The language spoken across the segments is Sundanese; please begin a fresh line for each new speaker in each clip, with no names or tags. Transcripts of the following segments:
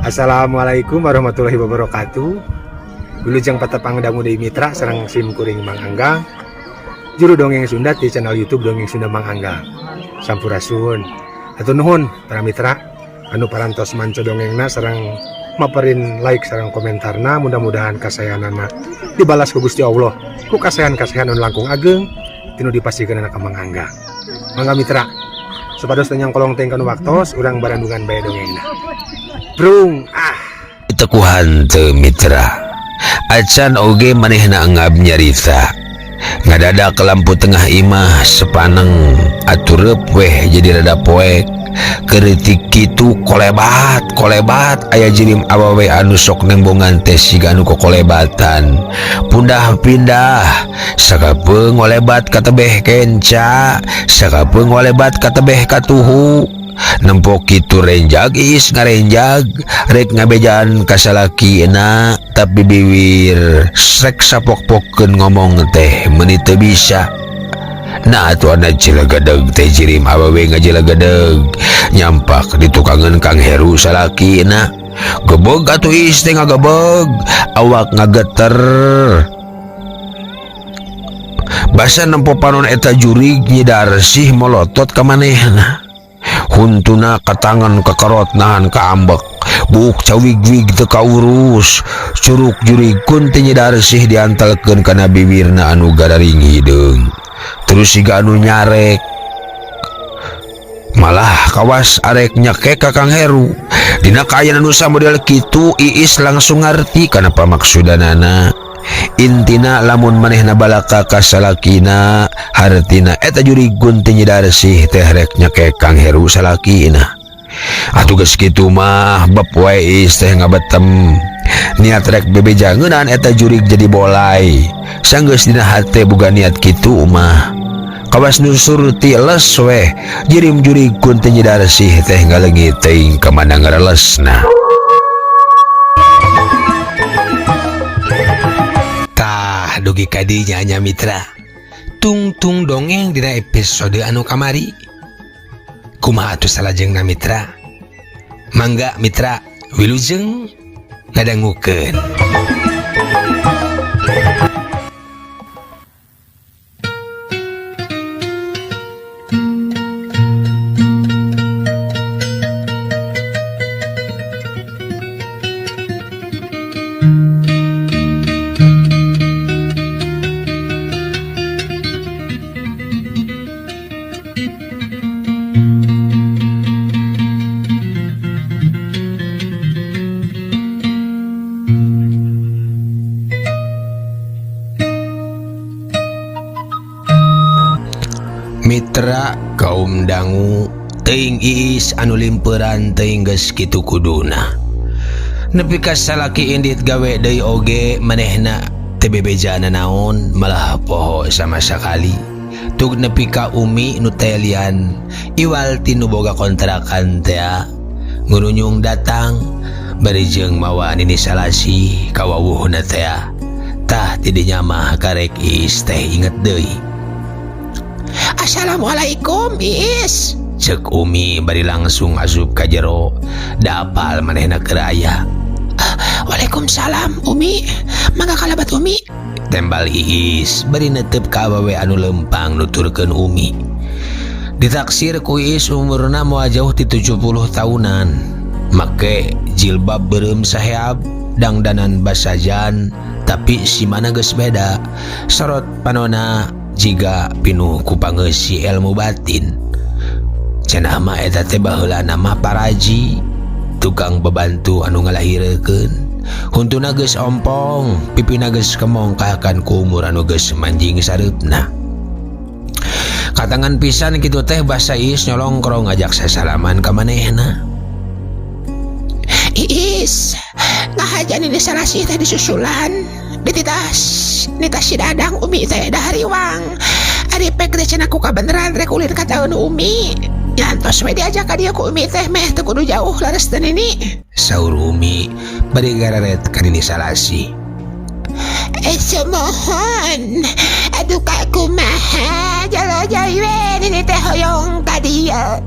Assalamualaikum warahmatullahi wabarakatuh. Wilujeng patepang dangu deui mitra sareng sim kuring Mang Anggang. Juru dongeng Sunda di channel YouTube Dongeng Sunda Mang Anggang. Sampurasun. Hatur nuhun para mitra anu parantos manco dongengna sareng maperin like sareng komentarna, mudah-mudahan kasayanana dibalas ku Gusti Allah ku kasayan-kasayan anu langkung ageng tinu dipasihkeun ka Mang Anggang. Mangga mitra, supados teu nyangkolong teh kanu waktos, urang barandungan bae dongengna. Brung ah.
Tekuhan teu mitra, acan oge manehna ngab nyarita. Ngadadak lampu tengah imah sepaneng aturep weh jadi rada poek. Keritik kitu kolebat kolebat aya jirim awewe anu sok nembongan teh siga anu kokolebatan pundah pindah, sakapeung ngolebat ka tebeh kenca, sakapeung ngolebat ka tebeh katuhu. Nempo kitu renjag Iis ngarenjag rek ngabejaan ka salakina, tapi biwir srek sapok-pokeun ngomong teh meuni teu bisa. Nah atuh ana cilegedeg teh jirim awewe ngajilegedeg nyampak di tukangan Kang Heru salakina. Gebeg atuh Iis teh ngagebeg, awak ngageter. Basa nempo panon eta jurig Nyi Darsih molotot ka manehna. Huntuna katangan kekerot nahan kaambek, buuk cawigwig teu kaurus. Curuk jurig kun teh Nyi Darsih diantelkeun kana bibirna anu gararing hideung. Terus siga anu nyarek, malah kawas arek nyekek ka Kang Heru. Dina kaayaan anu samodel kitu Iis langsung ngarti kana pamaksudanana. Intina lamun manehna balaka ka salakina, hartina eta jurig kun teh Nyi Darsih teh rek nyekek Kang Heru salakina. Atuh geus kitu mah beb wae Iis teh ngabetem. Niat rek bebejangeunaan eta jurig jadi bolai. Sanggeus dina hate boga niat kitu mah. Kawas nu surti les weh jirim jurig kun teh Nyi Darsih teh ngaleungit teuing ka mana ngarelesna.
Tah dugi ka dinya nya mitra. Tungtung dongeng dina episode anu kamari. Kumaha atuh salajengna mitra? Mangga mitra wilujeng ngadangukeun.
Mitra kaum dangu teuing Iis anu limperan teuing geus kitu kuduna. Nepi ka salaki indit gawe deui oge manehna teu bebejana naon, malah poho sama sakali. Tug nepi ka Umi nu telian iwal ti nu boga kontrakan tea ngurunyung datang bari jeung mawa nini salasi ka wawuhna tea. Tah tidinya mah karek Iis teh inget deui.
Assalamualaikum Iis,
cek Umi bari langsung asup ka jero. Dapal manehna keur aya.
Waalaikumsalam Umi, mangga kalabat Umi.
Tembal Iis bari netep ka awewe anu lempang nuturkeun Umi. Ditaksir ku Iis umurna moal jauh ti 70 tahunan. Make jilbab beureum saheab, dangdanan basajan, tapi si mana geus beda. Sorot panona jiga pinuh ku pangeusi ilmu batin. Cenah mah eta teh baheulana mah paraji, tukang bebantu anu ngalahirekeun. Huntuna geus ompong, pipina geus kemongkakan ku umur anu geus manjing sareupna. Katangan pisan kitu teh basa Iis nyolongkrong ngajak sasalaman ka manehna.
Iis, ngahajan ini salasih teh disusulan. Dititas, nitas si Dadang Umi teh dahariwang. Ari pek teh cenah ku kabeneran rek ulin ka taun Umi. Nyantos we diajak ka dieu ku Umi teh meh teu kudu jauh leres teh nini.
Saur Umi bari gararet ka nini salasi.
Semohon. Aduh ka kumaha jalo jai we nini teh hoyong ka dieu.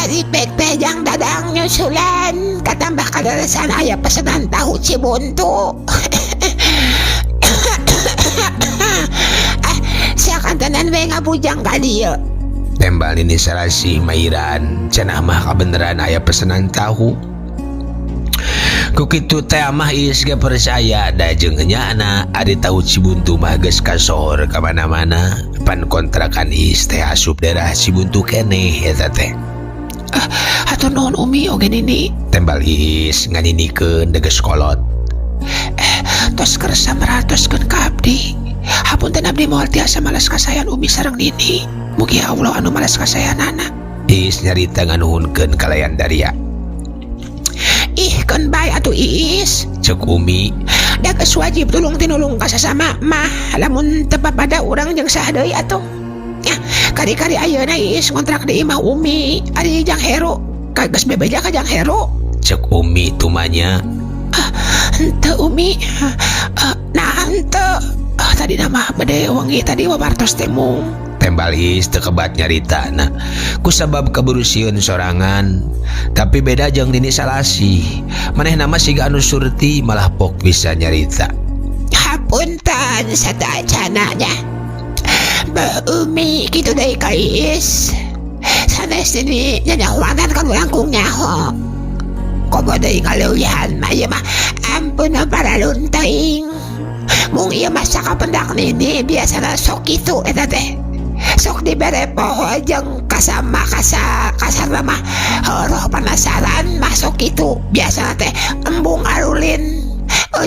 Ari pek teh jang Dadang nyusulan katambah kadarasan aya pesenan tahu Cibuntu. Ah, sakantenan we ngabujang ka dieu.
Tembal Nini Salasih mairan cenah mah kabeneran aya pesenan tahu. Ku kitu teh mah Iis ge percaya da jeung enyana ari tahu Cibuntu mah geus kasohor ka mana-mana pan kontrakan Iis teh asup daerah Cibuntu keneh eta teh.
Ah, hatur nuhun Umi oge Nini.
Tembal Iis nganinikeun deges kolot.
Tos kersa meratoskeun ka abdi. Hapunten abdi moal tiasa malas kasayan Umi sareng Nini. Mugi Allah anu malas kasayanana.
Iis nyarita nganuhunkeun kalayan daria.
Ih, keun bae atuh Iis.
Cek Umi.
Da geus wajib tulung tinulung ka sasama mah lamun teu papada urang jeung saha deui atuh. Ya, kari-kari ayeuna Iis ngontrak di imah Umi. Ari Jang Heru, ka geus bebeja ka Jang Heru.
Cek Umi tumanya.
Henteu Umi. Nah henteu. Tadi nama bade wengi tadi wawartos teh mung.
Tembal Iis teu kebat nyaritana kusabab kaburu sieun sorangan. Tapi beda jeung Nini Salasih. Manehna mah siga anu surti malah pok bisa nyarita.
Hapunten satacana nya. Beuh Umi kitu deui ka Iis. Sanes ini nyanyahoanan kan langkung nyaho. Komo deui ngaleuwihan mah ieu mah ampun paralun teuing. Mung ieu mah sakapendak Nini biasana sok kitu eta teh. Sok dibere poho jeung kasama kasa kasarna mah roh penasaran mah sok kitu biasana teh embung arulin.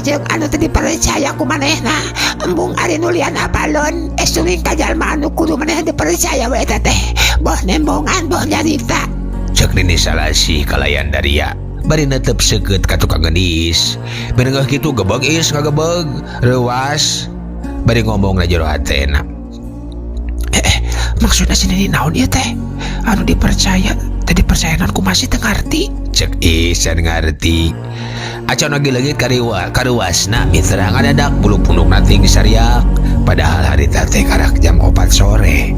Jeung anu teu dipercaya ku manehna embung ari nulian apalon esuling ka jalma anu kudu manehna dipercaya we eta teh boh nembongan boh nyarita.
Cek Nini Salasih kalayan daria bari netep seukeut ka tukang Iis. Beungeut kitu gebeg Iis ngagebeg reuas bari ngomong na jero hatena.
Maksudna si Nini naon ieu teh? Anu dipercaya teh dipercayanan ku masih teu ngarti.
Cek Iis can ngarti. Acan oge leungit karuasna mitra ngadadak bulu pundukna ting sariak padahal harita teh karak jam 4 sore.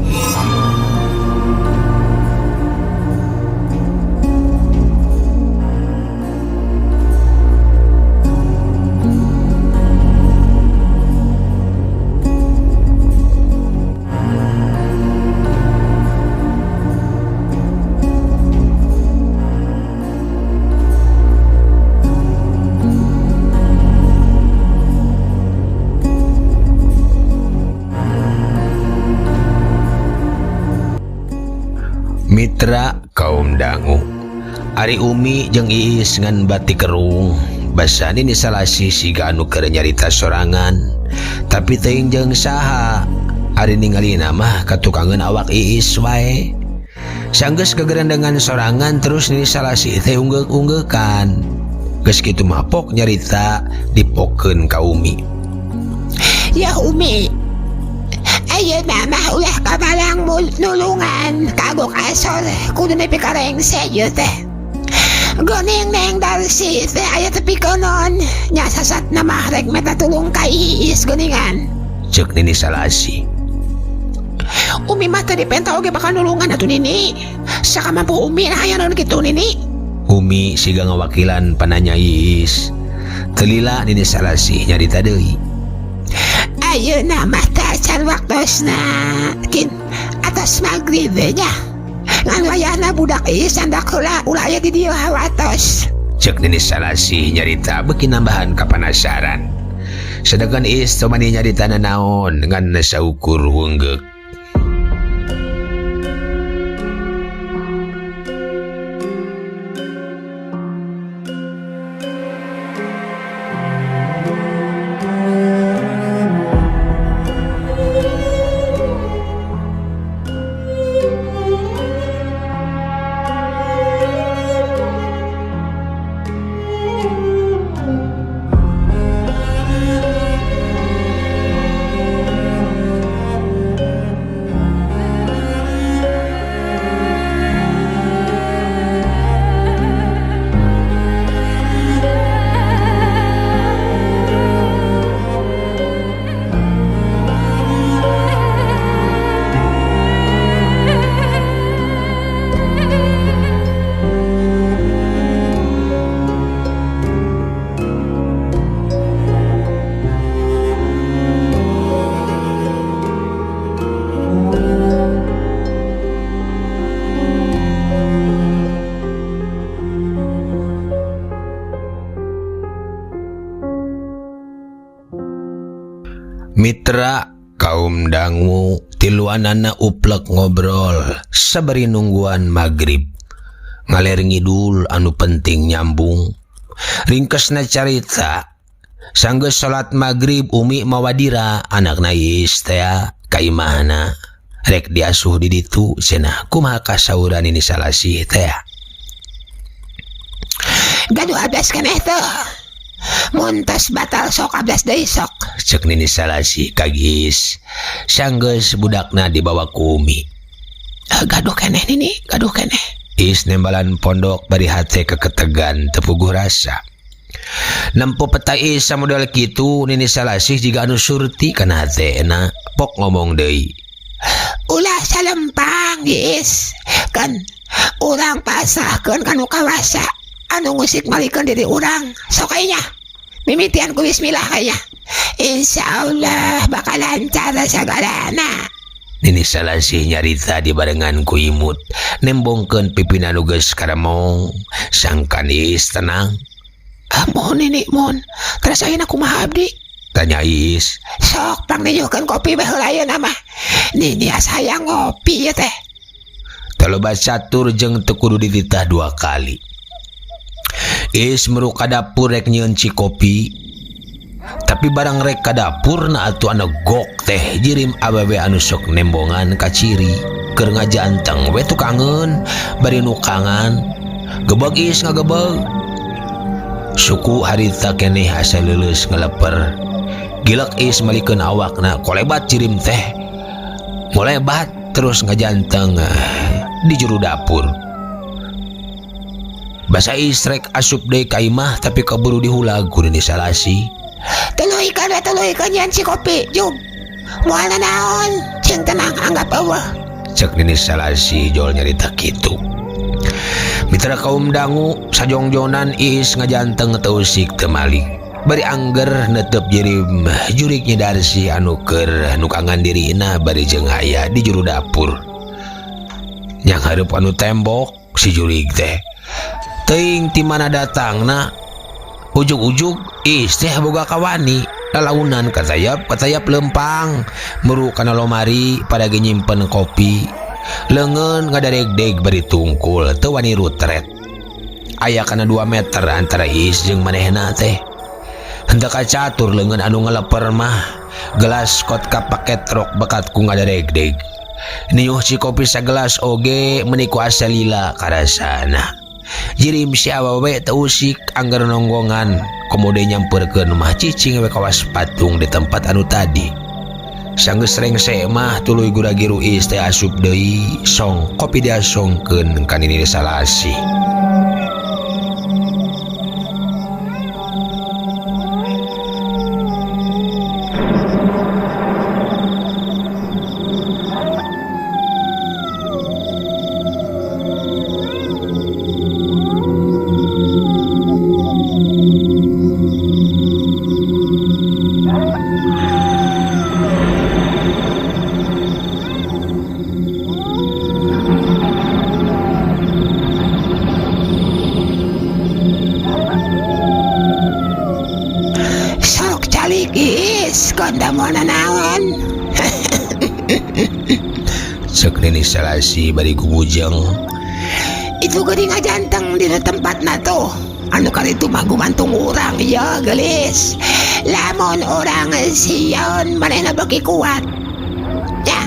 Mitra kaum dangu Ari Umi jeung Iis ngan bati kerung basa Nini Salasih siga anu keur nyarita sorangan tapi teuing jeung saha ari ningalina mah katukangeun awak Iis wae sanggeus gegerendengan sorangan terus Nini Salasih teh unggeuk-unggeukan geus kitu mah pok nyarita dipokeun ka Umi.
Ya Umi, ayeuna mah ulah kamalang nulungan kagok asor kudu nepi ka rengse ieu teh. Goning neng darsi teh aya tepi konon nya sasatna mah rek meta tulung ka Iis geuningan.
Cek Nini Salasih.
Umi mah teu dipenta oge bakal nulungan atuh Nini. Sakamampu Umi nah aya naon kitu Nini.
Umi siga ngawakilan pananya Iis. Teu lila Nini Salasih nyarita deui.
Ayeuna mah teh acan waktosna kin atas magrib nya. Ngan wayahna budak Iis candak heula ulah aya di dieu hawatos.
Cek Nini Salasih nyarita beuki nambahan kapanasaran. Sedangkan Iis teu mani nyarita nanaon ngan saukur weunggeuk. Mitra kaum dangu tiluanana uplek ngobrol sabari nungguan magrib. Ngaler ngidul anu penting nyambung. Ringkesna carita sanggeus salat magrib Umi mawadira anakna Iis teh ka imahna rek diasuh di ditu cenah kumaha kasauran ini Salasih teh.
Gaduh abdas keneh teu. Mun tos batal sok abdas deui sok.
Cek Nini Salasih ka Iis sanggeus budakna dibawa ku Umi.
Gaduh keneh Nini, gaduh keneh.
Iis nembalan pondok bari hate keketegan teu puguh rasa. Nempo peta Iis samodel kitu Nini Salasih jiga anu surti kana hatena pok ngomong deui.
Ulah salempang Iis, kan urang pasrahkeun ka nu kawasa anu ngusik malikeun diri urang. Sok aya mimitian ku bismillah aya. Insyaallah bakal lancar sagalana.
Nini Salasih nyarita dibarengan ku imut nembongkeun pipina nu geus karemong sangkan Iis tenang.
Mohon Nini, mohon. Terus ayeuna kumaha abdi?
Tanya Iis.
Sok pangnijuhkeun kopi bae heula ayeuna mah. Nini asa hayang ngopi ieu teh.
Teu loba catur jeung teu kudu dititah dua kali. Iis meruk ka dapur rek nyieun cikopi. Tapi barang rek ka dapur na atuh anu gok teh jirim awewe anu sok nembongan ka ciri. Keur ngajanteng we tukangeun bari nukangan. Gebeg Iis ngagebeg. Suku harita keneh asa leuleus ngeleper. Gilek Iis malikeun awakna kolebat jirim teh. Ngolebat terus ngajanteng di juru dapur. Basa Iis rek asup deui ka imah tapi keburu dihulag ku Nini Salasih.
Tuluhikeun we, tuluhikeun nyian si kopi, jug. Moal nanaon, cing tenang anggap eueuh.
Cek Nini Salasih jol nyarita kitu. Mitra kaum dangu sajongjonan Iis ngajanteng teu usik teu malik. Bari angger netep jirim jurik Nyi Darsih anu keur nukangan dirina bari jeung aya di juru dapur. Yang hareup anu tembok si jurik teh. Teuing ti mana datangna ujug-ujug Iis teh boga kawani lalaunan katayap katayap lempang meru kana lomari pada ge nyimpen kopi. Leungeun ngadaregdeg bari tungkul teu wani rutret. Aya kana 2 meter antara Iis jeung manehna teh. Henteu kacatur leungeun anu ngeleper mah gelas kot ka paket rok bekat ku ngadaregdeg. Niuh si kopi sagelas oge meuni ku asa lila karasana. Jirim si awewe teu usik angger nonggongan komode nyamperkeun mah cicing we kawas patung di tempat anu tadi. Sanggeus rengse mah tuluy gura-giru Iis teh asup deui song kopi diasongkeun ka Nini Salasih. Cek Nini Salasih bari gubujeng.
Itu geuning ngajanteng dina tempatna tuh. Anu kali itu mah gumantung urang ya gelis. Lamun urang sieun manehna beuki kuat. Ya,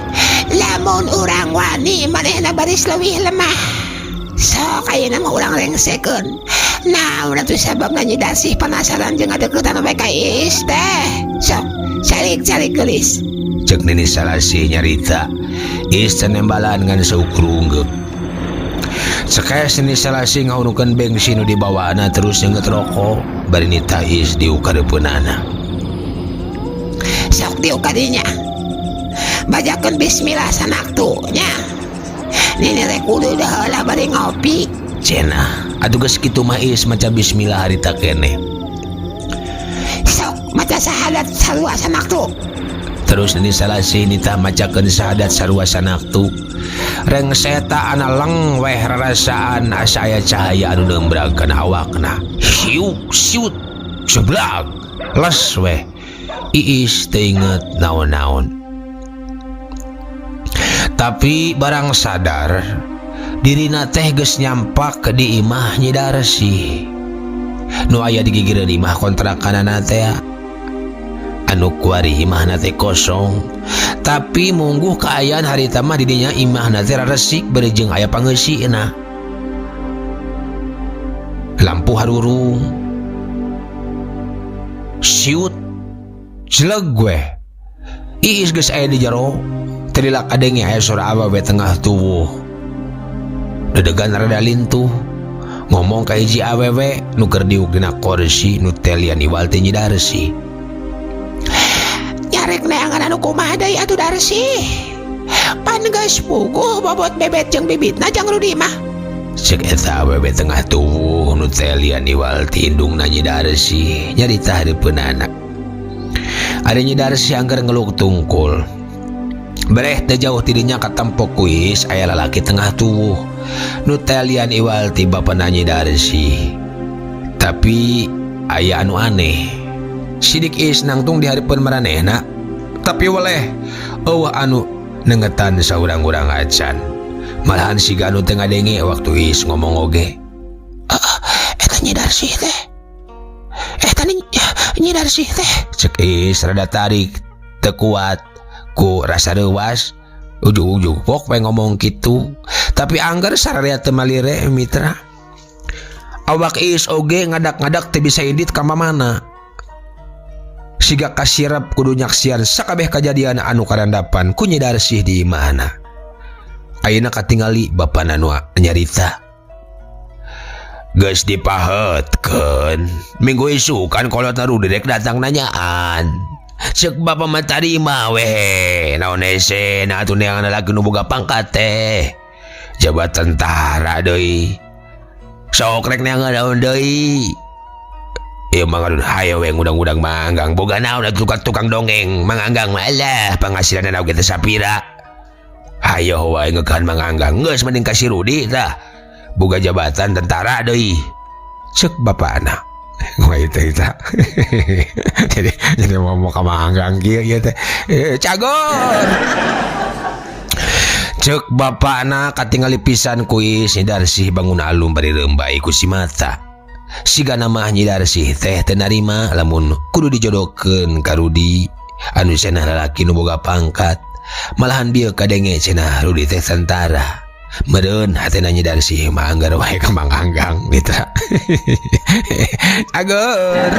lamun urang wani manehna baris leuwih lemah. Sok ayeuna mah urang rengsekeun. Nah, urang tuh sababna Nyi Darsih penasaran jeung ngadeuketan we ka Iis teh. Sok, calik-calik gelis.
Cek Nini Salasih nyarita. Iis teh nembalan ngan saukur unggeup. Sekes Nini Salasih ngahunukeun bensin nu dibawaana terus nyeungeut rokok bari nita Iis diukareupeunana.
Sok diukadinya. Bajakeun bismillah sanaktu nya. Nini rek kudu heula bari ngopi.
Cenah, atuh geus kitu mah Iis maca bismillah harita keneh.
Sok maca syahadat sarua sanaktu.
Terus Nini Salasih nitah macakeun syahadat sarua sanaktu. Rengseta ana leng weh rarasaan asa aya cahaya anu neumbrag kana awakna. Siuk siut seblak les weh. Iis teu inget naon-naon. Tapi barang sadar dirina teh geus nyampak di imah Nyi Darsih. Nu aya di gigireun imah kontrakanana teh anu kuari imahna teh kosong. Tapi mungguh kaayaan harita mah di dinya imahna teh raresik bari jeung aya pangeusina. Lampu harurung. Siut jleg we. Iis geus aya di jero. Teu lila kadenge aya sora awewe tengah tuwuh. Dedegan rada lintuh. Ngomong ka hiji awewe nu keur diuk dina kursi nu telian iwal teh Nyi Darsih.
Nyarek neangan anu kumaha deui atuh Darsih. Pan geus puguh bobot bebet jeung bibitna jang Rudi mah.
Cek eta awewe tengah tuwuh nu telian iwal ti indungna Nyi Darsih nyarita hareupeunana. Ari Nyi Darsih angger ngeluk tungkul. Bereh teu jauh ti dinya katempo ku Iis aya lalaki tengah tuwuh nu telian iwal ti bapana Nyi Darsih. Tapi aya anu aneh. Sidik Iis nangtung di hareupeun maranehna, tapi weleh eueuh anu nengetan saurang-urang acan. Malahan siga anu teu ngadenge waktu Iis ngomong oge.
Eta Nyi Darsih teh. Eta Nyi Darsih teh.
Cek Iis rada tarik teu kuat ku rasa reuwas. Ujug-ujug pok we ngomong kitu. Tapi angger sararea teu malire mitra. Awak Iis oge ngadak-ngadak teu bisa indit ka mamana. Siga kasirep kudu nyaksian sakabeh kajadian anu karandapan ku Nyi Darsih di imahna. Ayeuna katingali bapana nu nyarita. Geus dipahetkeun. Minggu isukan kolotna Rudi rek datang nanyaan. Ceuk bapa mah tarima weh. Naon hese na atuh neangan lalaki nu boga pangkat teh. Jabat tentara deui. Sok rek neangan naon deui. Ieu mah ngadon hayo we ngudang-ngudang Mang Anggang. Boga naon atuh tukang dongeng Mang Anggang mah alah panghasilanna oge teh sapira. Hayo wae ngeukeun Mang Anggang geus mending ka si Rudi tah. Boga jabatan tentara deui. Ceuk bapana.
Wah itu itu. Jadi mau ka Mang Anggang kieu ieu teh. Cagor.
Ceuk bapana katingali pisan ku Iis Nyi Darsih bangun alum bari reumbai ku si mata. Sigana mah Nyi Darsih teh teu narima lamun kudu dijodohkeun ka Rudi anu cenah lalaki nu boga pangkat. Malahan bieu kadenge cenah Rudi teh tentara. Meureun hatena Nyi Darsih mah anggar wae ka Mang Anggang mitra.
Cageur.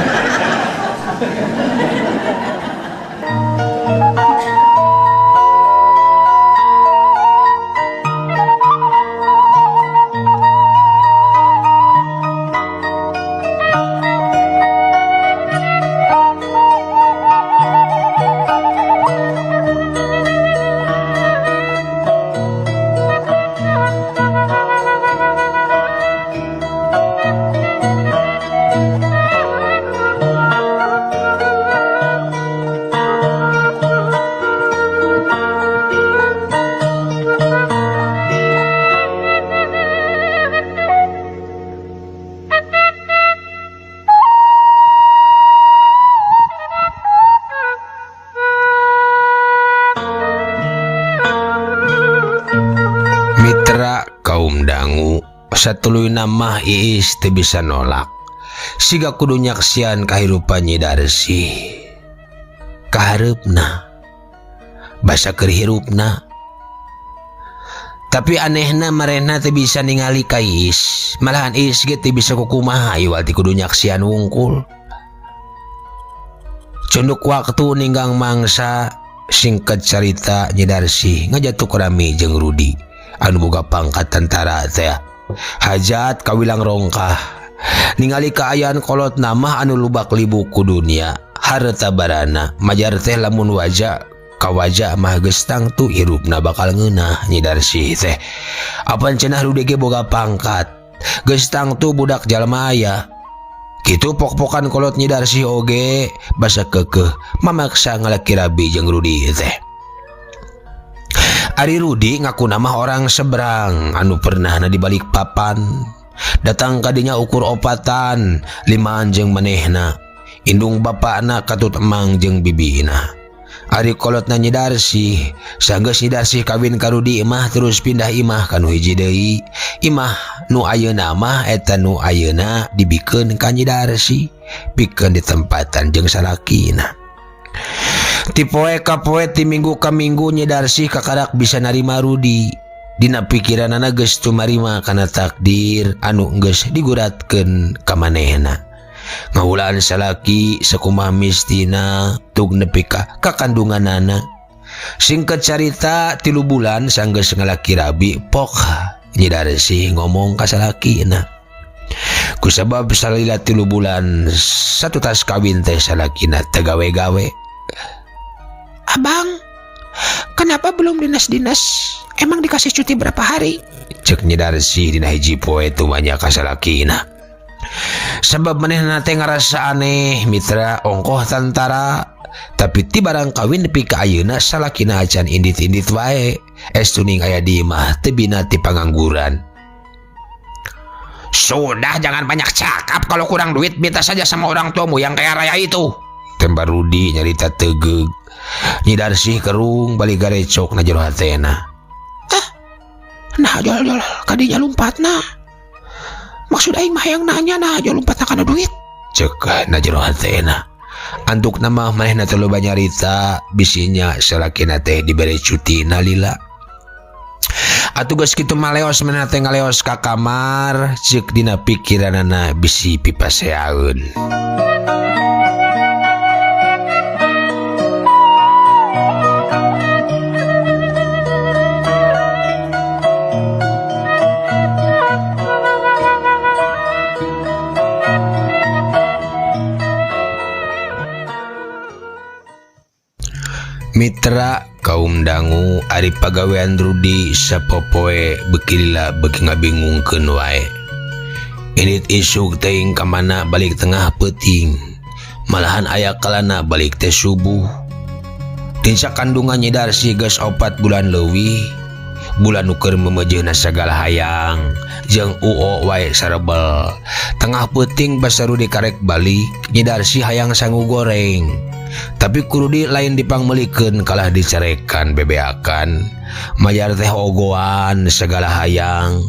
Mitra kaum dangu satuluyna mah Iis teu bisa nolak. Siga kudu nyaksian kahirupan Nyi Darsih. Kahareupna basa keur hirupna. Tapi anehna marehna teu bisa ningali ka Iis. Malahan Iis ge teu bisa kukumaha iwal ti kudu nyaksian wungkul. Cunduk waktu ninggang mangsa singkat carita Nyi Darsih ngajatuh rami jeung Rudi anu boga pangkat tentara teh. Hajat kawilang rongkah ningali kaayaan kolot namah anu lubak libu ku dunia harta barana majar teh lamun wajah kawaja mah geus tangtu hirupna bakal ngeunah Nyi Darsih teh. Apan cenah Rudi ge boga pangkat geus tangtu budak jalma aya. Kitu pok-pokan kolot Nyi Darsih oge basa keukeuh mamaksa ngalaki rabi jeung Rudi teh. Ari Rudi ngaku nama orang seberang anu pernah na di balik papan. Datang kadinya ukur opatan limaan jeung manehna. Indung bapana katut emang jeung bibina. Ari kolotna Nyi Darsih, sanggeus Nyi Darsih kawin ka Rudi mah terus pindah imah ka nu hiji deui. Imah nu ayeuna mah eta nu ayeuna dibikeun ka Nyi Darsih, pikeun ditempatan jeung salakina. Ti poe ka poe, ti minggu ka minggu Nyi Darsih kakarak bisa narima Rudi. Dina pikiranana geus tumarima kana takdir anu geus diguratkeun ka manehna. Ngahulaan salaki sakumaha mistina tug nepi ka kakandunganana. Singkat carita 3 bulan sanggeus ngalaki rabi pok Nyi Darsih ngomong ka salakina. Kusabab salila 3 bulan satutas kawin teh salakina teu gawe-gawe.
Abang, kenapa belum dinas-dinas? Emang dikasih cuti berapa hari?
Cek Nyi Darsih dina hiji poe tumanya ka salakina. Sabab manehna teh ngarasa aneh mitra ongkoh tantara, tapi ti barang kawin nepi ka ayeuna salakina acan indit-indit wae. Estuning aya di imah teu bina ti pangangguran.
Sudah, jangan banyak cakap, kalau kurang duit minta saja sama orang tuamu yang kaya raya itu.
Tembar Rudi nyarita tegeug. Nyi Darsih kerung balik garecok na jero hatena.
Ah, nah jol-jol kadinya lumpatna. Maksud aing mah hayang nanya nah jol lumpatna kana duit.
Cek na jero hatena. Antuk nama manehna teh loba nyarita bisinya salakina teh dibere cuti nalila. Atuh geus kitu mah leos manehna teh ngaleos ka kamar ceuk dina pikiranana bisi pipaseaeun. Mitra kaum dangu ari pagawean Rudi sapopoe beuki lila beuki ngabingungkeun wae. Indit isuk teuing ka mana balik tengah peuting, malahan aya kalana balik teh subuh. Tinsa kandungan Nyi Darsih geus 4 bulan leuwih, bulan nu keur memejeuna sagala hayang jeung uo wae sarebel. Tengah peuting basa Rudi karek balik, Nyi Darsih hayang sangu goreng. Tapi ku Rudi lain dipangmeulikeun kalah dicarekan bebeakan. Mayar teh ogoan segala hayang.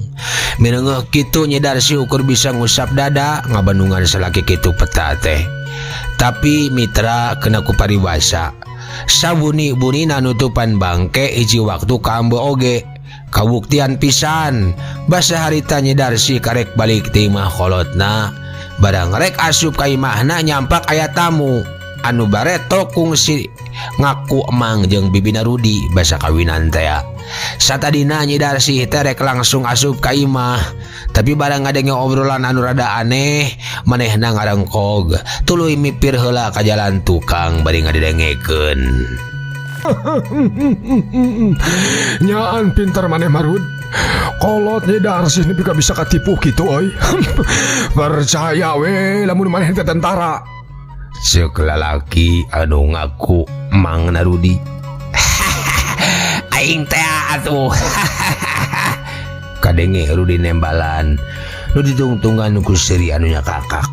Mineungeuh kitu Nyi Darsih ukur bisa ngusap dada ngabandungan salaki kitu peta teh. Tapi mitra kena ku paribasa. Sabuni-bunina nutupan bangke hiji waktu ka ambe oge. Kabuktian pisan basa harita Nyi Darsih karek balik ti imah kolotna. Barang rek asup ka imahna nyampak aya tamu. Anu bareto kungsi ngaku emang jeung bibina Rudi basa kawinan teh. Satadina Nyi Darsih teh rek langsung asup ka imah, tapi barang ngadenge obrolan anu rada aneh, manehna ngarengkog, tuluy mipir heula ka jalan tukang bari ngadengekeun.
Nyaan pinter maneh Marud. Kolot Nyi Darsih nepi ka bisa katipu kitu euy. Percaya we lamun maneh teh tentara.
Ceuk lalaki anu ngaku Mang Narudi.
Aing teh atuh.
Kadenge Rudi nembalan nu ditungtungan ku seuri anu nyakakak.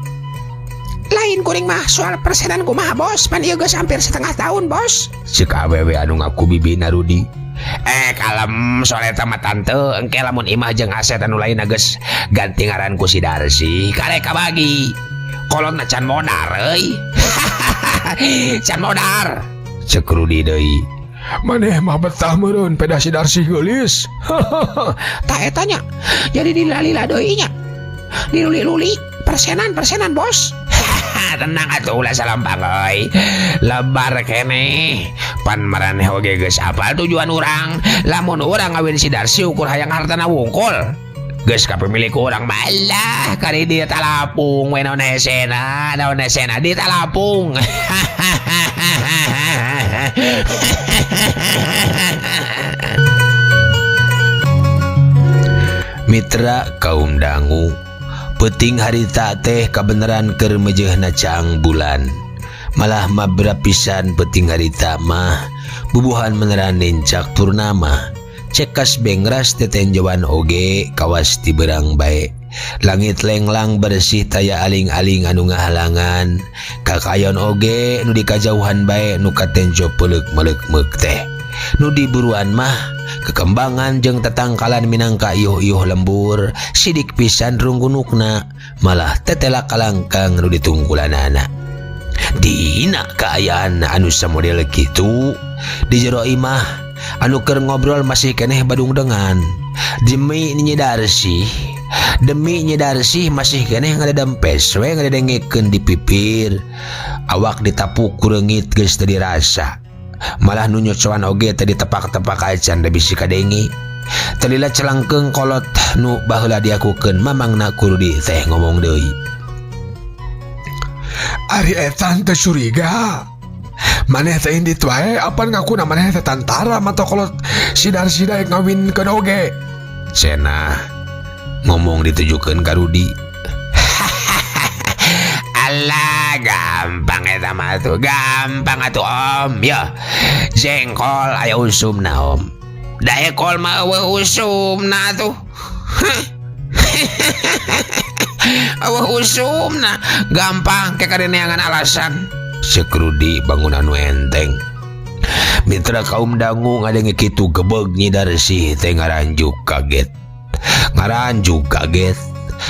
Lain kuring mah soal persenan kumaha bos, pan ieu geus hampir setengah tahun bos.
Ceuk awewe anu ngaku bibi Narudi.
Kalem soal eta mah tante, engke lamun imah jeung aset anu lain geus ganti ngaran ku si Darsih, karek kabagi. Kolotna can modar euy. Can modar.
Ceuk Rudi deui.
Maneh mah betah meureun pedah si Darsih geulis.
Tah eta nya. Jadi dilalila deui nya. Diluli-luli persenan-persenan bos. Tenang atuh ulah salampang euy. Lebar keneh. Pan maraneh oge geus apal tujuan urang. Lamun urang ngawin si Darsih ukur hayang hartana wungkul. Geus ka pemilik urang malah kari di talapung we naon hesena, naon hesena di talapung.
Mitra kaum dangu, peuting harita teh kabeneran keur meujeuhna caang bulan. Malah mabra pisan peuting harita mah bubuhan meneran nincak purnama. Cekas bengras tetenjoan oge kawas ti berang bae. Langit lenglang bersih taya aling-aling anu ngahalangan. Kakayon oge nu di kajauhan bae nu katenjo peuleuk meleuk-meuk teh. Nu diburuan mah kekembangan jeung tetangkalan minangka iuh-iuh lembur sidik pisan runggunukna malah tetela kalangkang nu ditungkulanana. Dina kaayaan anu samodel kitu di jero imah anu keur ngobrol masih keneh badungdengan. Demi Nyi Darsih, demi Nyi Darsih masih keneh ngadedempes we ngadengekeun di pipir. Awak ditapuk ku reungit geus teu dirasa. Malah nu nyocoan oge teu ditepak-tepak acan da bisi kadenge. Telila celangkeung kolot nu baheula diakukeun mamangna ku Rudi teh ngomong deui.
Ari eta teu curiga. Maneh teh indit wae apan ngakuna maneh teh tantara mata kolot si Darsi daek ngawinkeun oge.
Cenah ngomong ditujukeun ka Rudi. Alah gampang eta mah tuh, gampang atuh Om. Ya, jengkol aya usumna Om. Da ekol mah eueuh usumna tuh. Eueuh usumna, gampang ke kadeneangan alasan. Ceuk Rudi bangun anu enteng. Mitra kaum dangu ngadenge kitu gebeg Nyi Darsih teh ngaranjuk kaget. Ngaranjuk kaget.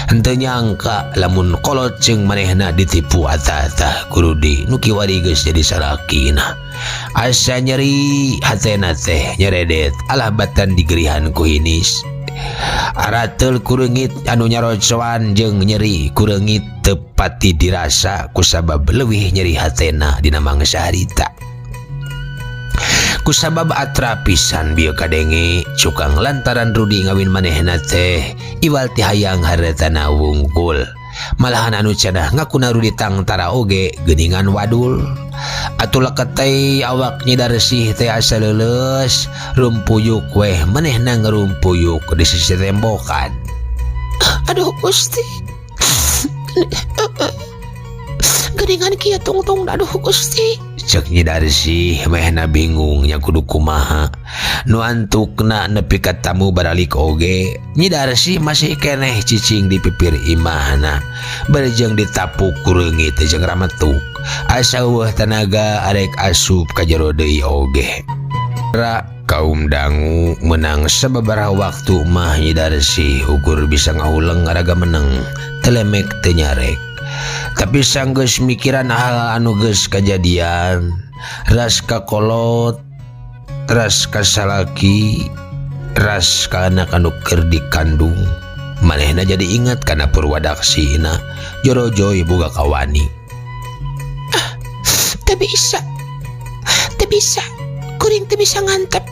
Henteu nyangka lamun kolot jeung manehna ditipu atah-atah ku Rudi nu kiwari geus jadi salakina. Asa nyeri hatena teh nyeredet alah batan digerihan ku hinis. Arateul ku reungit anu nyarocoan jeung nyeri ku reungit teu pati dirasa kusabab leuwih nyeri hatena dina mangsa harita. Kusabab atra pisan bieu kadenge cukang lantaran Rudi ngawin manehna teh iwal ti hayang haretana wungkul. Malahan anu cenah ngakuna Rudi tangtara oge geuningan wadul. Atuh leketei awak Nyi Darsih teh asa leuleus rumpuyuk weh manehna ngarumpuyuk di sisi tembokan.
Aduh Gusti. Geuningan kieu tungtung aduh Gusti.
Cek Nyi Darsih mehna bingung nya kudu kumaha. Nu antukna nepi ka tamu baralik oge Nyi Darsih masih keneh cicing di pipir imahna. Barejeng ditapuk ku reungit jeung rametuk. Asa eueuh tanaga arek asup ka jero deui oge. Ra kaum dangu menang sababaraha waktu mah Nyi Darsih ukur bisa ngahuleng ngaraga meneng telemek teu nyarek. Tapi sanggeus mikiran hal anu geus kajadian, ras ka kolot, ras ka salaki, ras ka anak anu keur dikandung. Manehna jadi ingat kana purwadaksina, jorojoy boga kawani.
Ah, teu bisa. Teu bisa. Kuring teu bisa ngantep.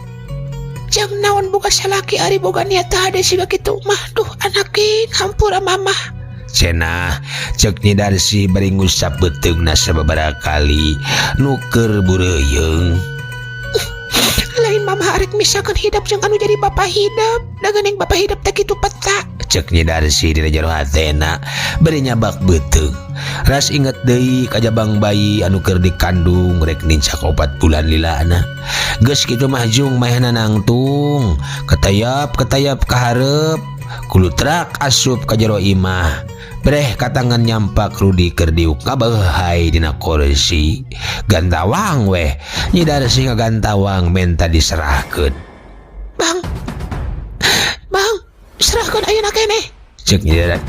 Jang naon boga salaki ari boga niat teu hade siga kitu mah. Duh anaking hampura mamah.
Cenah cek Nyi Darsih bari ngusap beuteungna sababaraha kali nu keur bureuyeung.
Lain mamah arek misakeun hidep jeung anu jadi bapa hidep. Da geuning bapa hidep teh kitu peta.
Cek Nyi Darsih dina jero hatena bari nyabak beuteung. Ras inget deui ka jabang bayi anu keur dikandung rek nincak 4 bulan lilana. Geus kitu mah jung mahna nangtung, ketayap-ketayap ka hareup, kulutrak asup ka jero imah. Breh katangan nyampak Rudi keur diuk ngabeuhay dina kursi. Gantawang weh, Nyi Darsih ngagantawang menta diserahkeun.
Bang. Bang, serahkeun ayeuna keneh.
Cek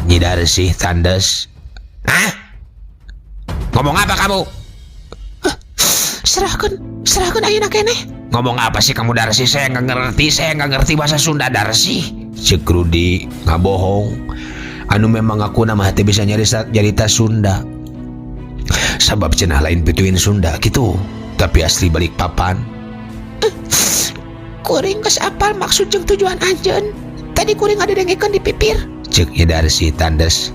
Nyi Darsih tandes. Hah? Ngomong apa kamu?
Hah, serahkeun, serahkeun ayeuna keneh.
Ngomong apa sih kamu Darsih? Saya nggak ngerti, saya nggak ngerti bahasa Sunda Darsih. Cek Rudi ngabohong. Anu memang aku nama hati bisa nyarita Sunda. Sabab cenah lain pituin Sunda gitu, tapi asli balik papan.
Kuring geus apal maksud jeung tujuan anjeun. Tadi kuring ngadengekeun di pipir.
Cek Nyi Darsih tandes.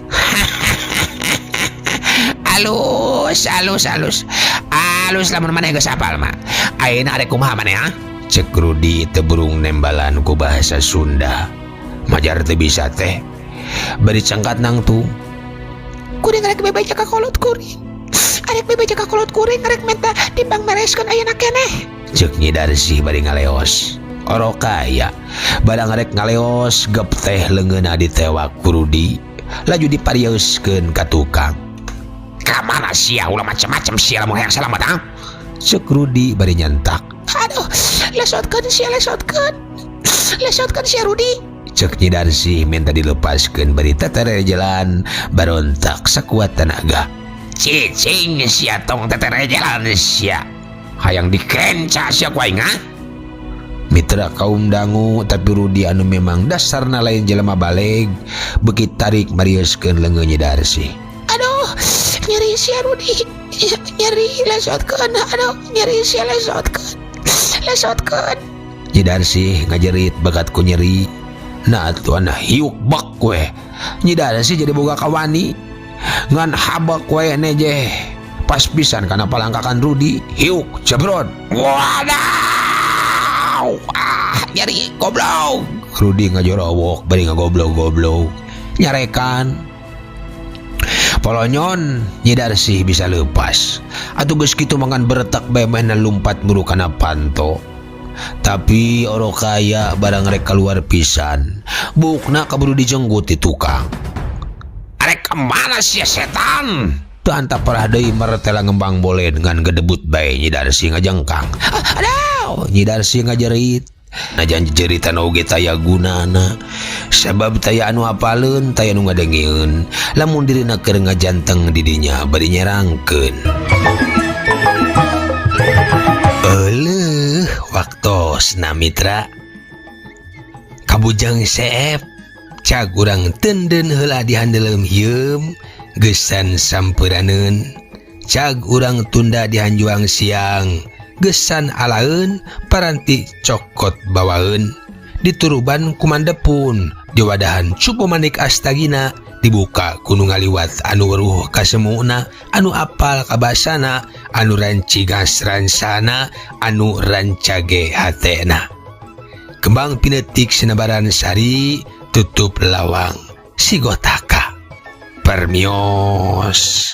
Alus, alus, alus. Alus lamun maneh geus apal mah. Ayeuna arek kumaha maneh ha? Cek Rudi teu burung nembalan ku bahasa Sunda. Majar teu bisa teh. Bari cangkat nangtung.
Kuring rek bebeja ka kolot kuring. Arek bebeja ka kolot kuring rek menta dipang mereskeun ayeuna keneh.
Cek Nyi Darsih bari ngaleos. Orok kaya barang rek ngaleos gep teh leungeunna ditewak ku Rudi. Laju diparieuskeun ka tukang.
Ka mana sia, ulah macam-macam sia lamun hayang salamat, ah?
Cek Rudi bari nyantak.
Aduh, lesotkeun sia, lesotkeun. Lesotkeun sia, Rudi.
Cek Nyi Darsih minta dilepaskeun bari teterejelan barontak sakuat tenaga.
Cicing sia, tong teterejelan sia. Hayang dikenca sia ku aing, ah?
Mitra kaum dangu, tapi Rudi anu memang dasarna lain jelema baleg beuki tarik marieuskeun leungeun Nyi Darsih.
Aduh, nyeri sia, Rudi. Nyeri, lesotkeun. Aduh, nyeri sia, lesotkeun. Lesotkeun.
Nyi Darsih ngajerit bakat ku nyeri. Nah atuh hiuk bek we. Nyi Darsih jadi boga kawani. Ngan habek we nejeh. Pas pisan kana palangkakan Rudi, hiuk jebrot.
Wadaw! Ah, nyeri goblok.
Rudi ngajorowok bari ngagoblok-goblok. Nyarekan. Polonyon Nyi Darsih bisa lepas. Atuh geus kitu mangan beretak bae mainna lumpat muru kana panto. Tapi orok kaya barang rek keluar pisan. Buukna kaburu dijenggut di tukang.
Arek kemana sia, setan?
Teu antap parah deui martela ngembang bolen ngan gedebut bae Nyi Darsih ngajengkang.
Aduh,
Nyi Darsih ngajerit. Najan jeritan oge taya gunana. Sabab taya anu apaleun, taya nu ngadengeun. Lamun dirina keur ngajanteng di dinya bari nyerangkeun. Euleuh, waktosna, mitra. Kabujang seep cag urang tenden heula di handeuleum hieum geusan sampuraneun. Cag urang tunda di hanjuang siang gesan alaeun paranti cokot bawaeun dituruban ku Mandepun diwadahan cupu manik astagina dibuka ku nu ngaliwat anu weruh kasemuna, anu apal kabasana, anu rancigas ransana, anu rancage hatena. Kembang pinetik sinebaran sari tutup lawang sigotaka. Permios.